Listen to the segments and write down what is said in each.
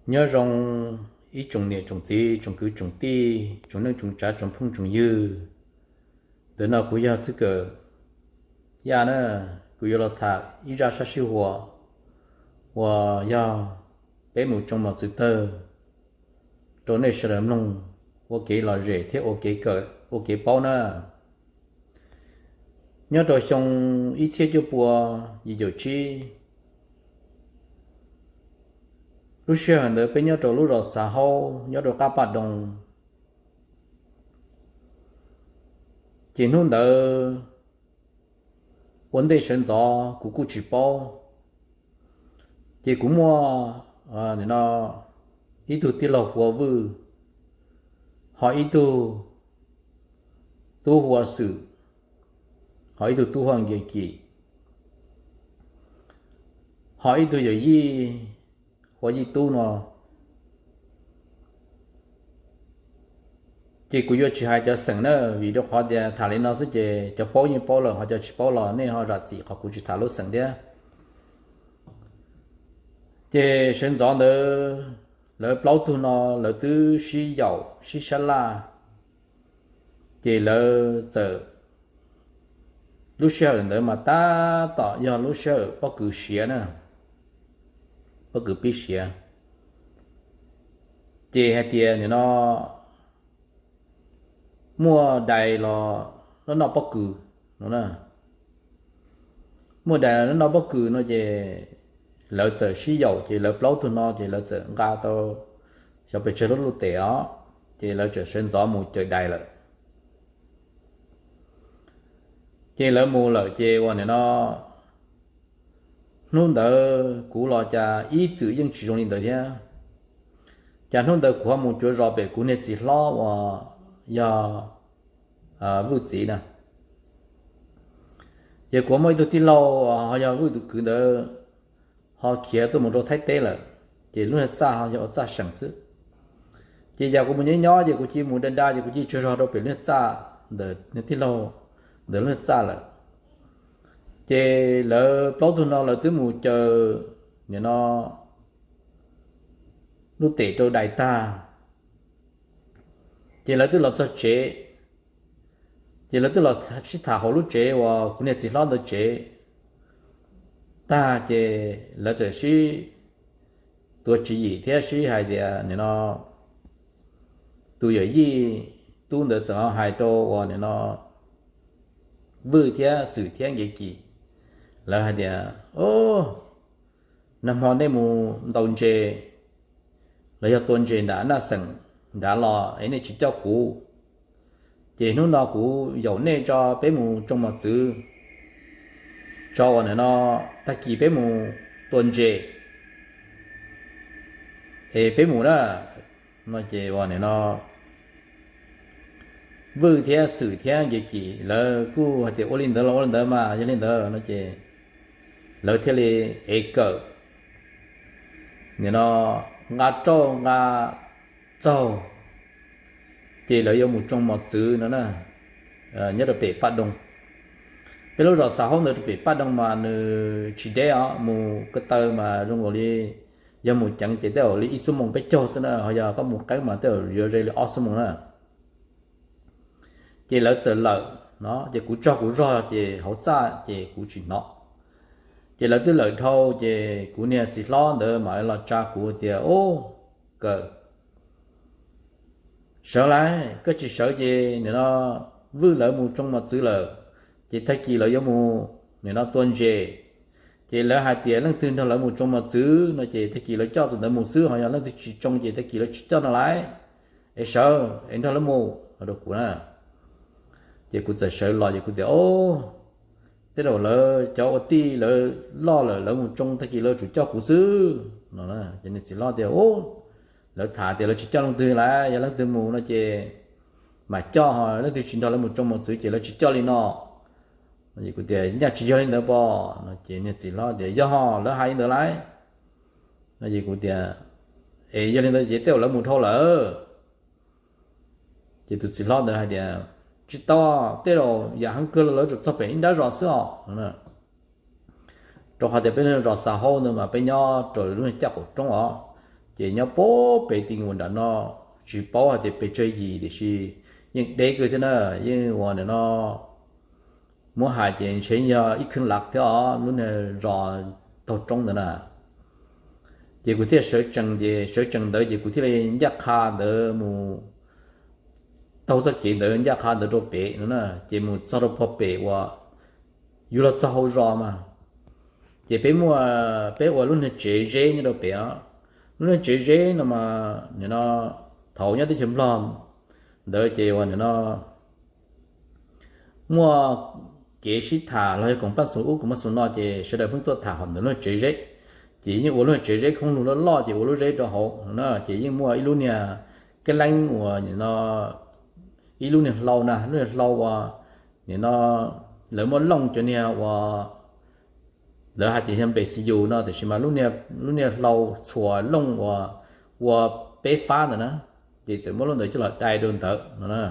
Nyob zoo ib tsoom niam tsoom txiv, tsoom kwv tsoom tij, tsoom neej tsoom tsav, tsoom phooj tsoom ywg. Ntawm no kuv yog Txwj Kawm Yaj na, kuv yuav los tham ib zaj sab sij huam uas yog peb mus tsoo mos txwv tawg rau nej sawv daws mloog ua kev lom zem thiab ua kev kawm, ua kev paub na. Nyob rau xyoo ib txhiab cuaj pua yim caum tsib, lub sij hawm ntawd peb nyob rau lub zos Xav Haub nyob rau qab Paj Doo. Ces hnub ntawd ua ntej sawv ntxov kuv kuj tsis paub, ces kuv muaj ib tug tij laug hu ua Vwj, ho ib tug tub hu ua Xwm, ho ib tug tub hu ua Nkias Kim, ho ib tug yawm yij hu ua Yij Tub no. Ces kuv yuav tsis hais cov xeem na, vim rau qhov tias tham li no xwb ces cov paub yeej paub lawm, ho cov tsis paub los nej ho zam txim qhov kuv tsis tham lub xeem thiab. Ces sawv ntxov ntawd lawv plaub tug no lawv twb sib yaum sib sab laj, ces lawv txawm, lub sij hawm ntawd mas tab tom yog lub sij hawm pob kws siav na, pob kws pib siav. Ces hais tias nim no muaj dais los noj pob kws no, muaj dais los noj pob kws no ces lawv txawm sib yaum, ces lawv plaub tug no ces lawv txawm nqa tau xyov pes tsawg lub lub tes os, ces lawv txawm sawv ntxov mus caws dais lawm. Ces lawv mus lawm ces uas nim no hnub ntawd kuv los cas ib txwm yeej tsis zoo li ntawd thiab. Cas hnub ntawd kuv ho mus cuav zos pem kuv niag txiv hlob uas yog Vwj txiv na. Ces kuv muaj ib tug tij laug ho yog Vwj tus kwv ntawd ho khiav tuaj mus rau Thaib teb lawm, ces lub niag txaj ho yog ua txaj seem xwb. Ces yam kuv mus nyob nyob ces kuv cia mus da da ces kuv cia tsaug zog rau pem lub niag txaj ntawm niag tij laug ntawd lub niag txaj lawm. Ces lawv plaub tug no lawv twb mus caws nim no lub tes rau dais tag, ces lawv twb los txog tsev. Ces lawv twb los sib tham hauv lub tsev uas kuv niag txiv hlob ntawd tsev tag, ces lawv txawm sib tuav tswv yim thiab sib hais tias nim no tus yawm yij tub ntawd txawm ho hais rau uas nim no Vwj thiab Xwm thiab Nkias Kim, lawv hais tias, o, nag hmo nej mus ntaus ntses los yog tua ntses nram Naj Xeem nrad los es nej tsis coj kuv, ces hnub no kuv yaum nej tso peb mus tsoo mos txwv, tso uas nim no tag kis peb mus tua ntses es peb mus na. No ces uas nim no Vwj thiab Xwm thiab Nkias Kim lawv kuj hais tias ua li ntawd los ua li ntawd mas, yog li ntawd no ces lawv thiaj li ev kawm, nim no nqa rauj nqa txaug, ces lawv yuav mus tsoo mos txwv no na, nyob rau pem Paj Doo. Peb lub zos Xav Haub ntawd rau pem Paj Doo mas nws tsis deb os, mus ko taw mas zoo nkaus li yog mus ceev ces tej zaum li ib xuab moos peb caug xwb na, ho yog koj mus qeeb mas tej zaum yuav ze li ob xuab moos na. Ces lawv txawm lawm no ces kuv tsog kuv zog ces hauv txaj ces kuv tsis hnov. Ces lawv twb lawm dhau ces kuv niag txiv hlob ntawd mam los tsa kuv tias, o, Kawm, sawv lauj, koj tsis sawv ces nim no Vwj lawv mus tsoo mos txwv lawm, ces tag kis lawv yuav mus nim no tua ntses, ces lawv hais tias leej twg nrog lawv mus tsoo mos txwv no ces tag kis lawv coj tus ntawd mus xwb, ho yog leej twg tsis tsoo ces tag kis lawv tsis coj no lauj. Es sawv es nrog lawv mus no rau kuv na. Ces kuv txawm sawv los ces kuv tias, o, tej zaum lawv cov ua tij lawv loj lawm lawv mus tsoo tag kis lawv tsum coj kuv xwb no. Ces niag txiv hlob tias, o, lawv tham tias lawv tsis coj leej twg lauj, yog leej twg mus no ces mam coj, ho leej twg tsis nrog lawv mus tsoo mos txwv ces lawv tsis coj li no. Kuv tias, nyaj tsis yog li ntawd pom no ces niag txiv hlob tias, yog, lawv hais li ntawd lauj. No ces kuv tias, es yog li ntawd ces tej zaum lawv mus dhau lawm. Ces tus txiv hlob ntawd hais tias, tsis tau, tej zaum yam heev kawg los lawv tsum txog pem ib nrab zos xwb os. Rau qhov tias peb zos Xav Haub ntawd mas peb nyob rau lub caj qaum roob os, Ces nyob puag pem ti uas nram no, tsis paub hais tias pes tsawg yim tiam sis yeej deb kawg thiab na, yeej uas nim no muab hais ces ntshe yog ib khwb lab thiab os, lub niag zos taug roob ntawd na. Ces kuv thiaj sawv tsees, ces sawv tsees ntawd ces kuv thiaj li ncaj qha ntawd mus taug txoj kev ntawd ncaj qha ntawd rau pem no na, ces mus txog rau puag pem uas yus los txog hauv zos mas, ces peb muaj, peb ua lub niag tsev zeb nyob rau pem os. Lub niag tsev zeb no mas nim no thaum nyob teb chaws Nplog ntawd ces uas nim no muaj kev sib tham los yog koom paj xoom ub koom paj xoom no ces sawv daws pheej tuaj tham hauv ntawm lub niag tsev zeb. Ces yeej ua lub niag tsev zeb khoob lug loj loj ces ua lub zeb rau hauv no na, ces yeej muaj ib lub niag kab leeb uas nim no ib lub niag hlau na, lub niag hlau uas nim no lawv muaj looj cov niag uas lawv hais tias yog npe xi yus no, tiam sis mas lub niag hlau txhuas looj uas ua peb fab ntawd na, ces txawm muab lub ntawd coj los dai rau ntawd no na.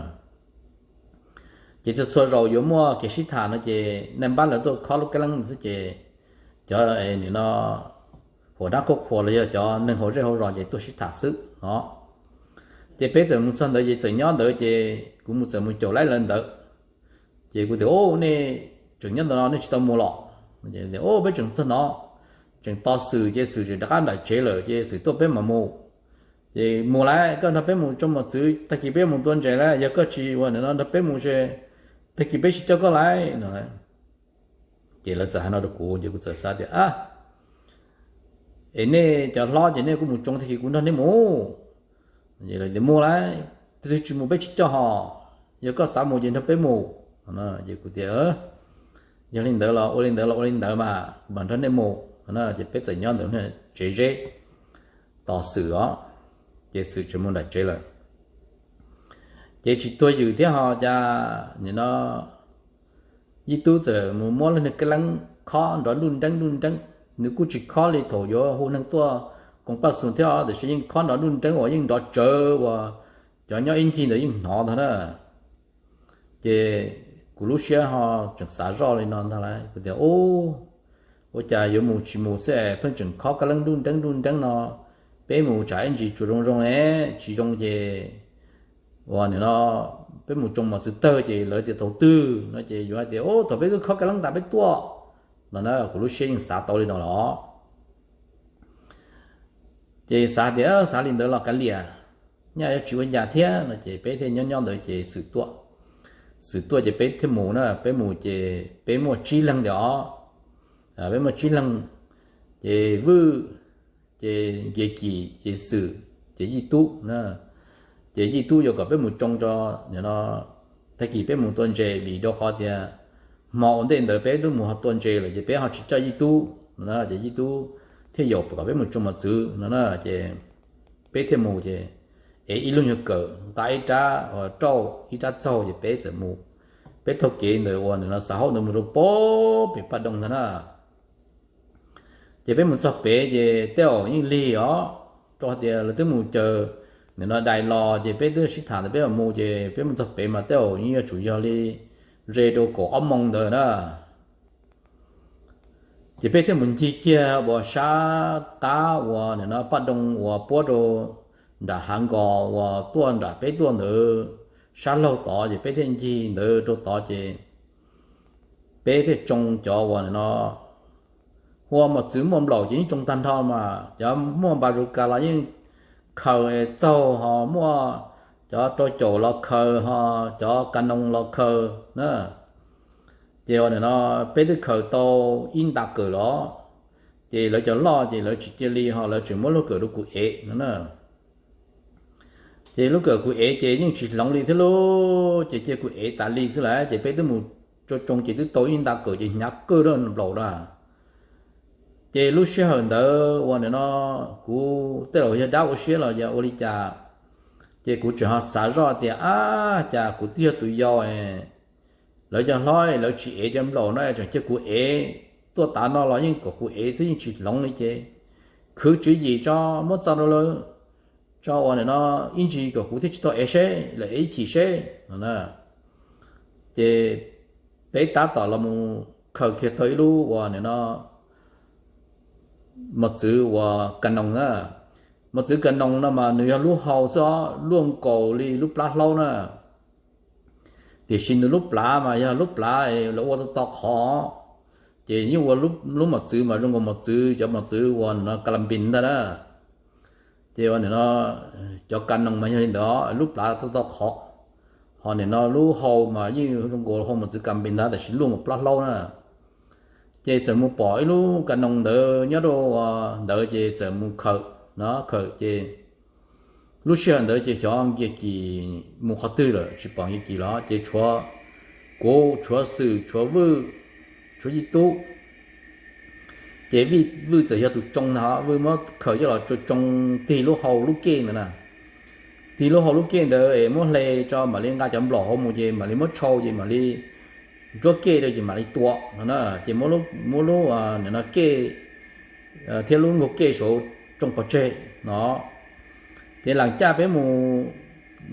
Ces txhua txhua zaus yuav muaj kev sib tham no ces naj npab lawv tuaj khob lub kab leeb ntawd xwb ces cov nim no huam dab khuab qhuas los yog cov neeg hauv zej hauv zos ces tuaj sib tham xwb no. Ces peb txawm mus txog ntawd ces txawm nyob ntawd ces kuv mus txawm mus caum laib lawv ntawd. Ces kuv tias, Ub, nej tseem nyob ntawm no nej tsis tau mus los? Ub, peb tseem txog no, tseem tos Xwm ces Xwm tseem rov qab nram tsev lawm ces Xwm tuaj peb mam mus. Ces mus lauj, koj nrog peb mus tsoo mos txwv, tag kis peb mus tua ntses lauj, yog koj tsis ua nim no nrog peb mus ces tag kis peb tsis coj koj lauj no. Ces lawv txawm hais no rau kuv ces kuv txawm xav tias, Es nej cov hlob ces nej kuj mus tsoo tag kis kuv nrog nej mus. Lawv tias, Mus lauj, tus twg tsis mus peb tsis coj hos, yog koj xav mus ces nrog peb mus. Ces kuv tias, Yog li ntawd los ua li ntawd los ua li ntawd mas kuv mam nrog nej mus. Ces peb txawm nyob ntawm tsev zeb tos Xwm os, ces Xwm tseem mus nram tsev lawm. Ces tsis tuag ywm thiab ho cas nim no Yij Tub txawm mus muab lub niag kab leeb khob nrov nruj nreeb nruj nreeb, nws kuj tsis khob li thaum yuav hu neeg tuaj koom paj xoom thiab os, tiam sis yeej khob nrov nruj nreeb uas yeej nrov tsawv uas cov nyob ib ncig ntawd yeej hnov ntag na. Ces kuv lub siab ho tseem xav zoj li no ntag lauj, kuv tias, Ub, ua cas yuav mus tsis mus xwb es pheej tseem khob kab leeb nruj nreeb nruj nreeb no, peb mus tsam ib ntsis tsuas zoo zoo ne, tsis zoo ces uas nim no peb mus tsoo mos txwv tawg ces lawv tias thaum twg no ces yuav hais tias, Ub, thaum peb twb khob kab leeb tas peb tuaj no na. Kuv lub siab yeej xav tau li no los. Ces xav tias xav li ntawd los kav liam, nyaj yuav tsis ua cas thiab no ces peb thiaj nyob nyob ntawd ces Xwm tuaj. Xwm tuaj ces peb thiaj mus na, peb mus ces peb muaj tsib leeg li os. Peb muaj tsib leeg, ces Vwj, ces Nkias Kim, ces Xwm, ces Yij Tub na. Ces Yij Tub yuav kom peb mus tsoo rau nim no, tag kis peb mus tua ntses vim rau qhov tias hmo ua ntej ntawd peb twb mus tua ntses lawm ces peb ho tsis coj Yij Tub no na, ces Yij Tub thiaj yaum kom peb mus tsoo mos txwv no na. Ces peb thiaj mus ces ev ib lub nyuag kawm nqa ib rab rauj ib rab txaug ces peb txawm mus. Peb taug kev ntawm uas nim no Xav Haub ntawd mus rau puag pem Paj Doo ntag na. Ces peb mus txog pem ces tej zaum yeej lig os, rau qhov tias lawv twb mus caw nim no dais los ces peb twb sib tham ntawd peb mam mus ces peb mus txog pem mas tej zaum yeej yuav tsum yog li ze rau kaum ob moo ntawd na. Ces peb thiaj mus ncig kiag uas sab qab uas nim no Paj Doo uas puab rau nram hav nkos uas tuaj nram peb tuaj ntawd sab laug tod ces peb thiaj ncig ntawd rau tod ces peb thiaj tsoo cov uas nim no hu ua mos txwv muaj nplaum ces yeej tsoo tag nrho mas cov muaj npas zus kas los yeej khaws txaug ho muaj cov rau caum los khaws ho cov kas noos los khaws na. Ces uas nim no peb twb khaws tau ib nta kawm los, ces lawv cov loj ces lawv tsis cia li ho lawv tseem muab lub kawm rau kuv ev no na. Ces lub kawm kuv ev ces yeej tsis hloov li thiab lauj, ces cia kuv ev tas li xwb lauj. Ces peb twb mus tsoo tsoo ces twb tau ib nta kawm ces hnyav kawg nplaum na. Ces lub sij hawm ntawd uas nim no kuv tej zaum yog dab ua siab los yog ua li cas, ces kuv tseem ho xav zoj tias ab cas kuv twb yog tus yau, lawv cov hlob lawv tsis ev cov nplaum no tseem cia kuv ev tuaj tav no los yeej kom kuv ev xwb yeej tsis hloov li ces khwv tswv yim tso muab txo rau lawv tso uas nim no ib ntsis kom kuv thiaj tsis tau ev seb lawv ev ib chim seb no na. Ces peb tab tom los mus khaws kiag tau ib lub uas nim no mos txwv uas kas noos na. Mos txwv kas noos no mas nws yog lub hau xwb os, luaj nkaus li lub plab hlaub na. Tiam sis nws lub plhav mas yog lub plhav lawv ua tau to qhov, ces yeej ua lub mos txwv mas zoo nkaus mos txwv, cov mos txwv uas no kas las npis ntag na. Ces ua nim no cov kas noos mas yog li ntawd, lub plhav tau to qhov, ho nim no lub hau mas yeej zoo nkaus hau mos txwv kas npis ntag, tab sis luaj nkaus plab hlaub na. Ces txawm mus pom ib lub kas noos ntawd nyob rau ntawd, ces txawm mus khawm no, khawm ces lub sij hawm ntawd ces xyov Nkiag Kis mus qhov twg lawm, tsis pom Nkiag Kis los, ces tshuav kuv, tshuav Xwm, tshuav Vwj, tshuav Yij Tub. Ces Vwj txawm yog tus tsoo ntag, Vwj muab khawm coj los tsoo tsoo tig lub hau lub kej ntawd na. Tig lub hau lub kej ntawd es muab hle tso mam li nqa cov nplaum hauv mus, ces mam li muab tshau, ces mam li ntsuab kej rau ces mam li tua no na. Ces muab lub, muab lub no kej thiab lub nkaug kej saud tsoo pov tseg no. Ces lam caj peb mus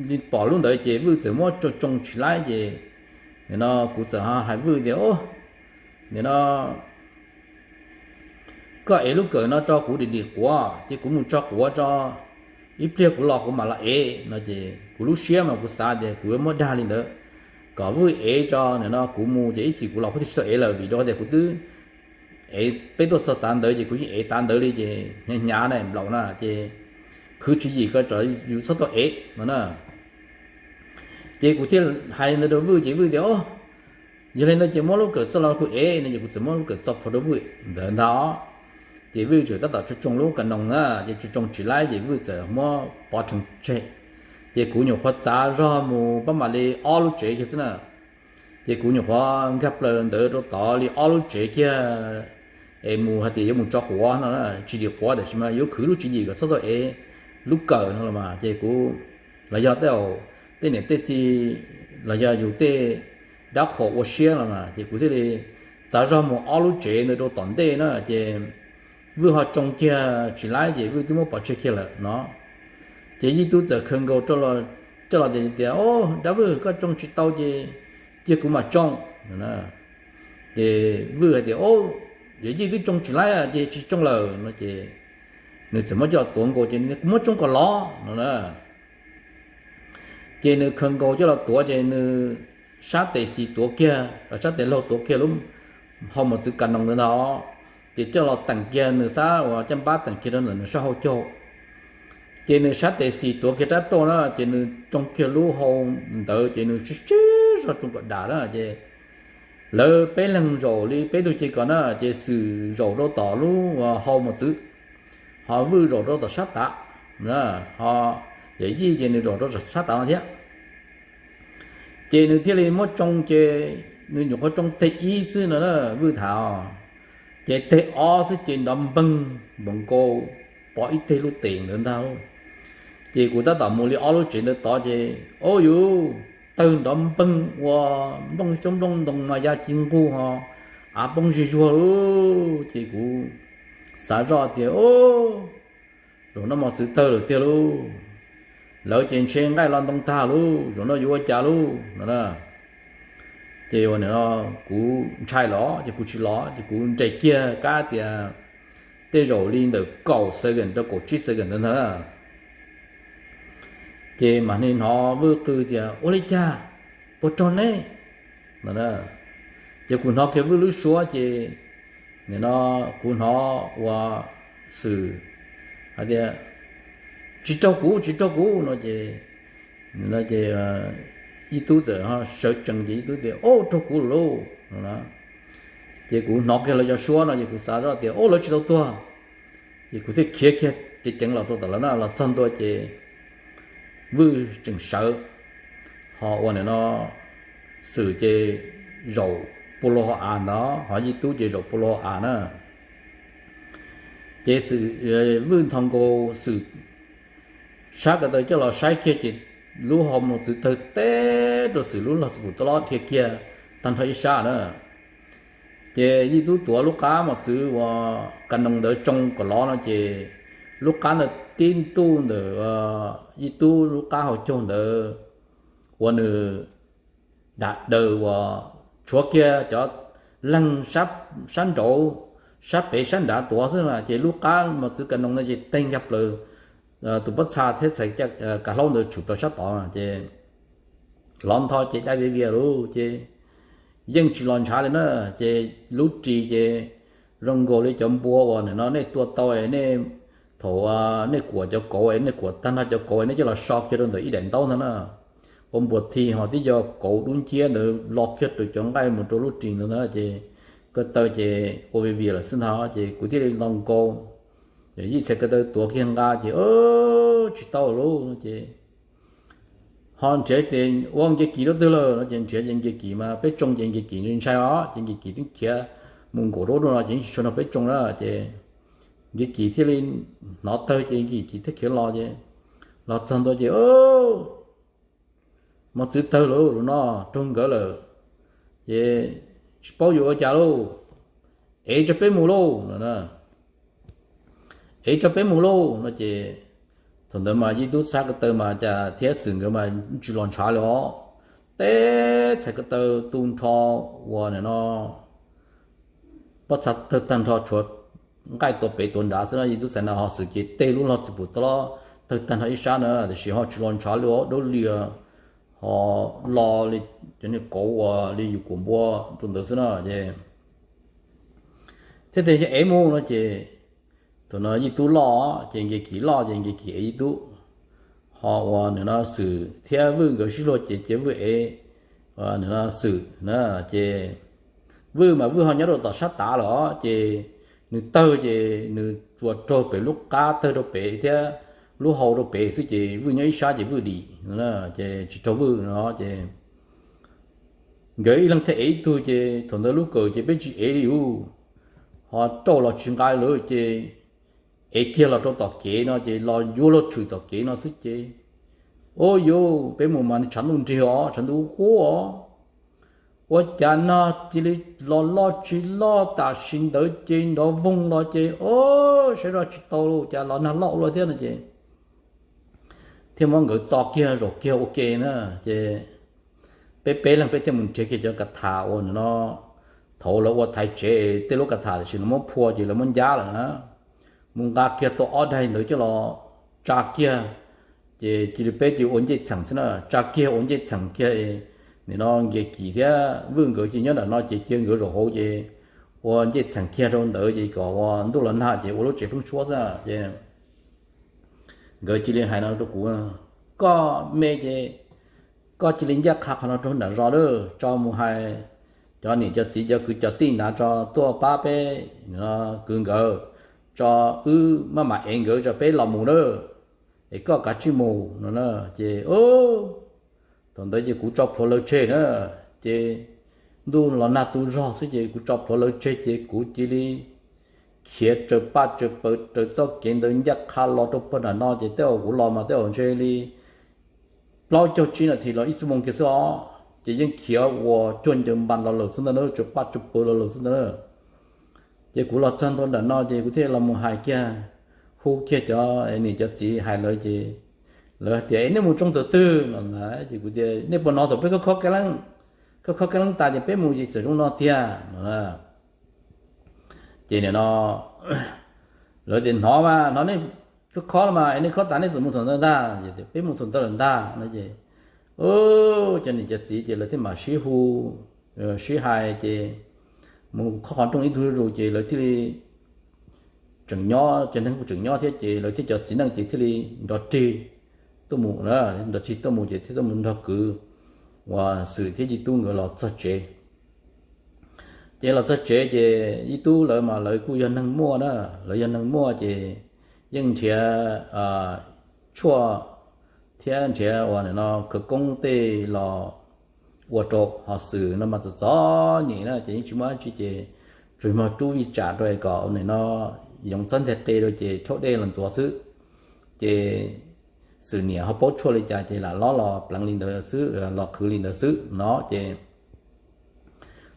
li pom lub ntawd ces Vwj txawm muab tsoo tsoo tsis laib, ces nim no kuv txawm hais Vwj tias, Nim no koj ev lub kawm no tso kuv dim dim quav, ces kuv mus tso quav tso, ib pliag kuv los kuv mam los ev no. Ces kuv lub siab mas kuv xav tias kuv yuav muab dag li ntawd, kom Vwj ev tso, nim no kuv mus ces ib chim kuv los kuv thiaj tsis tau ev lawm, vim rau qhov tias kuv twb ev, peb tuaj txog tav ntawd ces kuv yeej ev tav ntawd li, ces hnyav hnyav na, nplaum na, ces khwv tswv yim ko tso yus txhob tau ev no na. Ces kuv thiaj hais li ntawd rau Vwj, ces Vwj tias, Yog li ntawd ces muab lub kawm txoj los kuv ev no. Ces kuv txawm muab lub kawm txoj phua rau Vwj ntawd ntag. Ces Vwj txawm tab tom tsoo tsoo lub kas noos na, ces tsoo tsoo tsis laib ces Vwj txawm muab pov rhees tseg. Ces kuv nyuam qhuav txav zog mus pab mam li ob lub tsev kiag xwb na. Ces kuv nyuam qhuav nkag plaws ntawd rau tod li ob lub tsev kiag, es mus hais tias yuav mus tso quav no, tsis dim quav tab sis mas yuav khwv lub tswv yim kom txhob tau ev lub kawm no los mas. Ces kuv, los yog tej, tej niam tej txiv, los yog yus tej dab qhuas ua siab los mas, ces kuv thiaj li txav zog mus ob lub tsev ntawd rau tom ntej na. Ces Vwj ho tsoo kiag tsis laib ces Vwj twb muab pov tseg kiag lawm no. Ces Yij Tub txawm khaws nkaus coj los tias, Dab Vwj, koj tsoo tsis tau ces cia kuv mam tsoo. Ces Vwj hais tias, Yog Yij twb tsoo tsis laib ces tsis tsoo lawm no. Ces nws txawm muab coj los tuav nkaus ces, Kuv muab tsoo kom lov no na. Ces nws khaws nkaus coj los tuav ces nws sab tes xis tuav kiag, sab tes laug tuav kiag lub hau mos txwv kas noos ntawd ntag. Ces coj los teem kiag, nws xab uas caj npab teem kiag rau ntawm nws sab hauv caug. Ces nws sab tes xis tuav kiag rab rauj na, ces nws tsoo kiag lub hau ntawd ces nws sib tsib zog tsoo kom dam na. Ces lawv peb leeg zaum li peb tug ces kom na, ces Xwm zaum rau tom lub hau mos txwv, ho Vwj zaum rau tom sab tav, ho Yawm Yij ces nws zaum rau sab tav no thiab. Ces nws thiaj li muab tsoo ces nws nyuam qhuav tsoo teg ib xwb no na, Vwj tham, ces teg ob xwb ces nrov npeeg npaum nkaus pov ib teg lub tes ntawd ntag. Ces kuv tab tom mus li ob lub tsev ntawd tod ces, o, yus tawg nrov npeeg ua nplooj xyoob nplooj ntoo mas ya ci nqug ho av poob zig zuag lauj. Ces kuv xav zoj tias, o, zaum no mos txwv tawg lawm tiag lauj, lawv ces ntshe nqaij los ntoo tag lauj, zaum no yuav ua cas lauj no na. Ces ua no kuv ntshai los ces kuv tsis los ces kuv nres kiag kab tias tej zaum li ntawm kaum second rau kaum tsib second ntawd ntag. Ces mam li hnov Vwj qw tias, Ua li cas? Puas raug neb? No. Ces kuv hnov kiag Vwj lub suab ces nim no kuv hnov ua Xwm hais tias, Tsis raug kuv, tsis raug kuv no ces, ces Yij Tub txawm sawv tsees ces Yij Tub tias, O, raug kuv lawm lauj no. Ces kuv hnov kiag lawv cov suab no ces kuv xav zoj tias, O, lawv tsis tau tuag. Ces kuv thiaj khiav kiag ceev ceev los rau tom lawv na, los txog ntua ces Vwj tseem sawv, ho ua nim no Xwm ces zaum pua lug hauv av ntag, ho Yij Tub ces zaum pua lug hauv av na. Ces Vwj nthos nkaus Xwm sab ko taw coj los saib kiag ces lub hau mos txwv tawg teb rau Xwm lub log txwv pum toj lob dhia kiag tag nrho ib sab na. Ces Yij Tub tuav lub qab mos txwv uas kas noos ntawd tsoo kom lov no ces lub qab ntawd tib ntuj ntawm Yij Tub lub qab hauv caug ntawd uas nws dam daws uas tshuav kiag cov leeg sab nraud, sab pem sab nrad tuav xwb na, ces lub qab mos txwv kas noos ntawd ces teg nkag plaws tus pob txha thiab txhais kav hlaub ntawd tshwm plaws sab tod ces lov ntho ces dai viv vias lawm ces yeej tsis los ntshav li na. Ces lub ris ces zoo nkaus li cov npua uas nim no nej tua tau nej, thaum nej kuam cov kauv, nej kuam tag nrho cov kauv nej coj los so kiag rau ntawm ib daim ntaub ntag na. Ua npuas thi ho tib co kauv dub nciab ntawd lo kiag rau cov nqaij mus rau lub ris ntawd na ces ko taw ces ua viv vias lawm xwb ntag ces kuv thiaj li nto nkaus. Yij txhais ko taw tuav kiag nqa ces tsis tau lawm no ces ho nrhiav tias ua Nkias Kim rau twg lawm no ces nrhiav ces Nkias Kim mas peb tsoo ces Nkias Kim ntshai os ces Nkias Kim twb khiav mus nkaum rau ub rau no ces yeej tsis tshua nrog peb tsoo na ces Nkias Kim thiaj li hnov tawg ces Nkias Kim thiaj khiav los ces los txog ntua ces mos txwv tawg lawm no, raug nkawd lawm ces tsis paub yuav ua cas lauj, ev tso peb mus lauj no, ev tso peb mus lauj no ces thaum ntawd mas Yij Tub txhais ko taw mas cas thiab Xwm nkawd mas tsis los ntshav li os. Teb txhais ko taw tu nrho uas nim no pob txha tawg tag nrho tshuav nqaij tuav pem tuav nrad xwb no, Yij Tub txhais na ho Xwm ces tej lub log txwm pum toj tawg tag nrho ib sab na tiam sis ho tsis los ntshav li os, dawb lias ho lo li cov niag kauv uas li yus kuam npua rau ntawd xwb no ces thiaj tias yog ev mus no ces thaum no Yij Tub loj ces Nkias Kim loj ces Nkias Kim ev Yij Tub, ho uas nim no Xwm thiab Vwj nkawd sib luag ces cia Vwj ev nim no Xwm na ces Vwj mas Vwj ho nyob rau tom sab tav lawm os ces nws tawg ces nws tsuas raug pem lub qab tawg rau pem thiab lub hau rau pem xwb ces Vwj nyob ib sab ces Vwj dim ces tsis raug Vwj no ces nkawd ib leeg thiaj ev ib tug ces thaum ntawd lub kawm ces peb tsis ev li ub, ho rauj los tsis nqa lawm ces ev kiag los rau tom kev no ces los yuav luag tshwm tom kev no xwb ces, o yus peb mus mas tshav ntuj nrig os, tshav ntuj qub os, ua cas nag cia li los loj tsis loj tam sim ntawd ces nrov voog los ces o saib zoj tsis tau li cas los nag loj ua luaj thiab no ces thiaj muab nkawd txo kiag zaum kiag ua ke na ces peb peb leeg peb thiaj mus nrhiav kiag cov ka tham uas nim no thaum lawv ua thaiv tsev tej lub ka tham tiam sis lawv muab phua ces lawv muab ncab lawm na, mus nqa kiag tau ob daig ntawd coj los tsa kiag ces cia li peb cia ua ncej txheem xwb na, tsa kiag ua ncej txheem kiag nim no Nkias Kim thiab Vwj nkawd ces nyob nram no ces cia nkawd zaum hauv ces ua ncej txheem kiag rau ntawd ces kom ua ntuj los nag ces ua lub tsev pheeb suab xwb ces nkawd cia li hais no rau kuv, koj me ces koj cia li ncaj qha qhov no rau nram zos lawm tso, mus hais cov niam cov txiv cov kwv cov tij nrad tso tuaj pab peb kwv nkawd tso, wb maj mam ev nkawd tso peb los mus lawm es koj kav tsij mus no na ces thaum ntawd ces kuv tso plhuav lawv tseg na ces ntuj los nag tu zog xwb ces kuv tso plhuav lawv tseg ces kuv cia li khiav raws paj raws pawv raws txoj kev ntawd ncaj qha los rau pawg nram no ces tej zaum kuv los mas tej zaum ntshe li plaub caug tsib nas this los ib xuab moos kiag xwb os ces yeej khiav ua cuag ncaws npas los lawm xwb ntag na, raws paj raws pawv los lawm xwb ntag na. Ces kuv los txog ntua nram no ces kuv thiaj los mus hais kiag, hu kiag cov niam cov txiv hais lawv ces lawv tias es nej mus tsoo thaum twg no na ces kuv tias nej puas hnov thaum peb khob khob kab leeb, khob khob kab leeb tas ces peb mus ces txawm zoo no tiag no. Ces nim no lawv tias hnov mas hnov nej khob khob los mas es nej khob tas nej txawm mus thaum ntawd ntag, peb mus thaum ntawd lawm ntag no ces cov niam cov txiv ces lawv thiaj mam sib hu sib hais ces mus khob qhov rooj ib tug zuj zus ces lawv thiaj li tseem nyob, cov neeg kuj tseem nyob thiab ces lawv thiab cov txiv neej ces thiaj li nrov rig tuaj mus na, nrov rig tuaj mus ces thiaj tuaj mus nrog kwv uas Xwm thiab Yij Tub nkawd los txog tsev. Ces los txog tsev ces Yij Tub lawv mas lawv kuj yog neeg muaj na, lawv yog neeg muaj ces yeej nrhiav tshuaj thiab nrhiav uas nim no khawv koob tej los ua rau, ho Xwm no mas txom txom nyem na ces yeej tsis muaj dab tsi ces tsuas yog rub vij tsam rau kom nim no yoov txawb nteg qe rau ces rhaub dej los ntxuav xwb. Ces Xwm niam ho paub tshuaj li cas ces lam lob los pleev li ntawd xwb, los qhwv li ntawd xwb no ces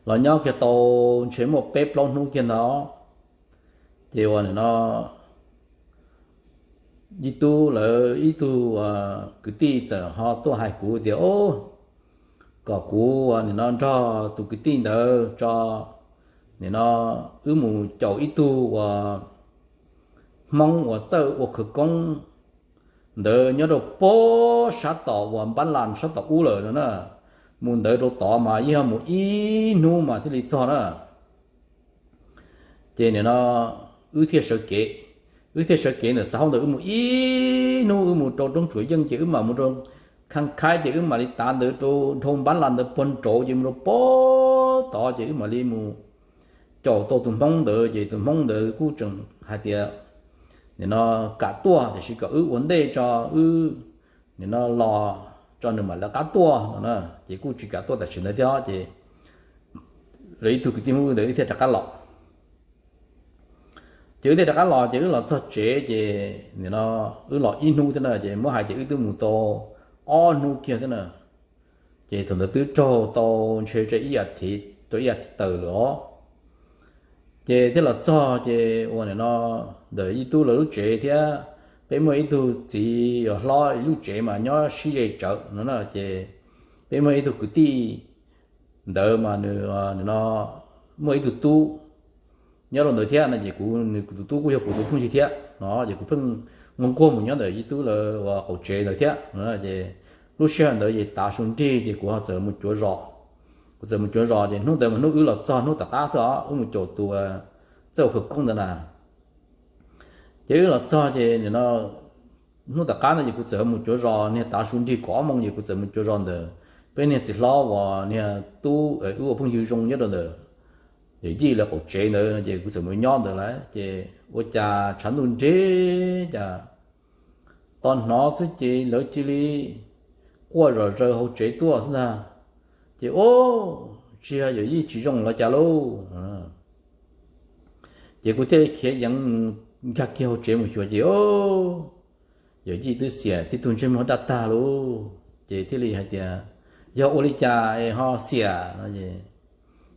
los nyob kiag tau ntshe muaj peb plaub hnub kiag ntawd ces uas nim no Yij Tub lawv ib tug kwv tij txawm ho tuaj hais kuv tias, o, kom kuv uas nim no nrog tus kwv tij ntawd tso, nim no wb mus caum ib tug uas Hmoob uas txawj ua khawv koob ntawd nyob rau pob sab tom uas npab las sab tom ub lawm no na. Mus ntawd rau tod mas yeej yog mus ib hnub mas thiaj li txog na. Ces nim no wb thiaj sawv kev, wb thiaj sawv kev ntawm Xav Haub ntawd, wb mus ib hnub, wb mus rau roob Tsuam Yeej ces wb mam mus rau Khaj Khaib ces wb mam li tav ntawd rau dhau npab las ntawd puag nraud ces mus rau pob tod ces wb mam li mus caum tau tus Hmoob ntawd ces tus Hmoob ntawd kuj tseem hais tias nim no kam tuaj tiam sis kom wb ua ntej tso, wb nim no los tso nws mam lawv qab tuaj no na. Ces kuj tsis kam tuaj tam sim ntawd thiab ces lawv ib tug kwv tij Hmoob ntawd wb thiaj rov qab los. Ces wb thiaj rov qab los ces wb los txog tsev ces nim no wb los ib hnub thiab na ces muab hais tias wb twb mus tau ob hnub kiag thiab na. Ces thaum ntawd twb raug tau ntshe rau ib a thiv, rau ib a thiv tawm lawm os. Ces thiaj los txog ces uas nim no ntawm Yij Tub lawv lub tsev thiab peb muaj ib tug txiv hlob ib lub tsev mas nyob sib ze tsawv no na ces peb muaj ib tug kwv tij ntawd mas nws no muaj ib tug tub nyob rau ntawd thiab no ces kuv, nws kuv tus tub kuj yog kuv tus phooj ywg thiab no ces kuv pheej nquag nquag mus nyob ntawm Yij Tub lawv uas qaum tsev ntawd thiab no ces lub sij hawm ntawd ces tav su nrig ces kuv ho txawm mus cuav zos. Kuv txawm mus cuav zos ces hnub ntawd mas hnub wb los txog hnub tom qab xwb os, wb mus caum tus txawj ua khawv koob ntawd na. Ces wb los txog ces nim no hnub tom qab no ces kuv txawm mus cuav zos niag tav su nrig kaum ob moos ces kuv txawm mus cuav zos ntawm peb niag txiv hlob uas niag tub wb ua phooj ywg zoo nyob rau ntawm yawm yij lawv qaum tsev ntawd no ces kuv txawm mus nyob ntawd lawm ces ua cas tshav ntuj nrig cas tos hnov xwb ces lawv cia li quaj zom zaws hauv tsev tuaj xwb ntag. Ces o, tsis yog yawm yij tsis zoo los cas lauj. Ces kuv thiaj li khiav yeev mus nkag kiag hauv tsev mus xyuas ces o, yawm yij twb xiam tib tug ntsej muag daj tag lauj. Ces thiaj li hais tias yog ua li cas es ho xiam no es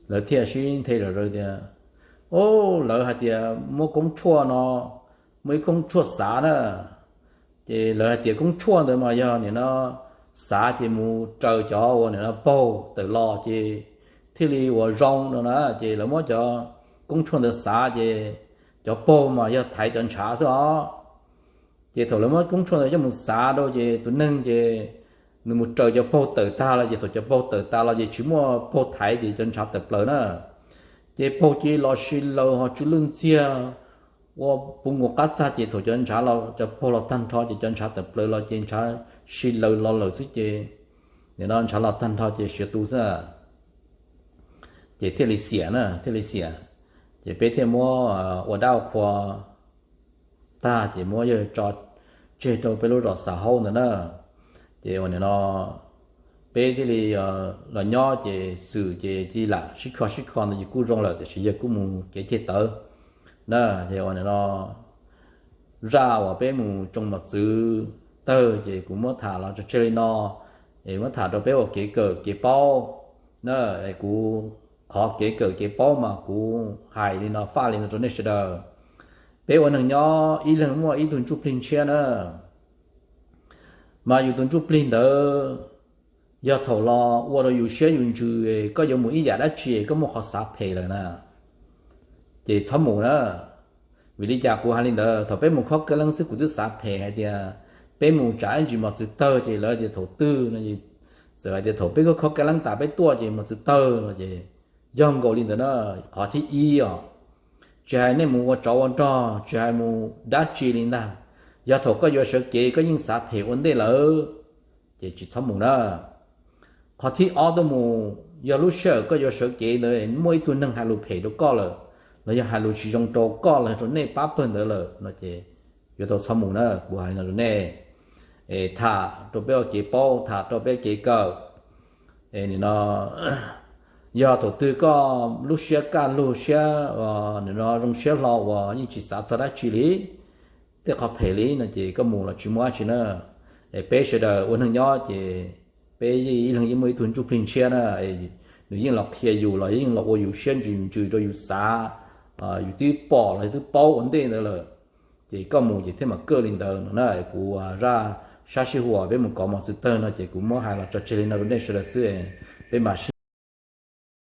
lawv thiaj sib nthe zom zaws tias o, lawv hais tias muab koob tshuaj no, muaj ib koob tshuaj xav na. Ces lawv hais tias koob tshuaj ntawd mas yog nim no xav ces mus raws cov uas nim no paug tawm los ces thiaj li uas zoo no na. Ces lawv muab cov koob tshuaj ntawd xav ces cov paug mas yog thaiv cov ntshav xwb os. Ces thaum lawv muab koob tshuaj ntawd coj mus xav rau ces tus neeg ces nws mus raws cov paug tawm tag los ces thaum cov paug tawm tas los ces tsis muaj paug thaiv ces cov ntshav tawm plaws na. Ces paug cia li los si laws ho tsw lwj ntxiag ua puv nkaus qab txag ces thaum cov ntshav los cov paug los tag nrho ces cov ntshav tawm plaws los ces ntshav si laws los lawm xwb ces nim no ntshav los tag nrho ces siav tu xwb. Ces thiaj li xiam na, thiaj li xiam. Ces peb thiaj muab ua dab ua qhua tag ces muab yawg tso tseg rau peb lub zos Xav Haub ntawd na. Ces uas nim no peb thiaj li los nyob ces xwm ces cia li lam sib kho sib kho ntawd ces kuj zoo lawm tiam sis yawg kuj mus kev ceg tawv na. Ces uas nim no zaj uas peb mus tsoo mos txwv tawg ces kuv muab tham los tso tseg li no. Es muab tham rau peb ua kev kawm kev paub na. Es kuv qhov kev kawm kev paub mas kuv hais li no faj li no rau nej sawv daws. Peb ua neeg nyob ib leeg muaj ib tug ntsuj plig ntshiab na. Mas yus tus ntsuj plig ntawd yog thaum los ua rau yus siab yus ntsws koj yuav mus ib yam dab tsi koj muaj qhov xav phem lawm na, ces txhob mus na. Vim li cas kuv hais li ntawd? Thaum peb mus khob kab leeb xwb kuv twb xav phem hais tias peb mus tsam ib ntsis mos txwv tawg ces lawv tias thaum twg no, txawm hais tias thaum peb khob kab leeb tas peb tuaj ces mos txwv tawg no ces yog nkaus li ntawd na. Qhov thib ib os, tsis hais nej mus ua tsov ua rog tsis hais mus dab tsi li ntag, yog thaum koj yuav sawv kev koj yeej xav phem ua ntej lawm, ces tsis txhob mus na. Qhov thib ob tuaj mus, yog lub sij hawm koj yuav sawv kev ntawd muaj ib tug neeg hais lus phem rau koj lawm, los yog hais lus tsis zoo rau koj los yog rau nej pab pawg ntawd lawm no ces yuav tau txhob mus na. Kuv hais li no rau nej, es tham rau peb ua kev paub, tham rau peb kev kawm. Es nim no yog thaum twg koj lub siab kaj lug siab, nim no zoo siab hlo uas yeej tsis xav txog dab tsi li, tej qhov phem li no ces koj mus los tsis muaj dab tsi na. Es peb sawv daws ua neeg nyob ces peb ib leeg yeej muaj ib tug ntsuj plig ntshiab na. Nws yeej los qhia yus los yeej los ua yus siab ntsws ntsws rau yus xav, yus twb pom los yus twb paub ua ntej ntawd lawm, ces koj mus ces thiaj mam kaj li ntawd no na. Kuv zaj sab sib huam peb mus kov mos txwv tawg no ces kuv muab hais los tso tseg li no rau nej sawv daws xwb, peb mam sib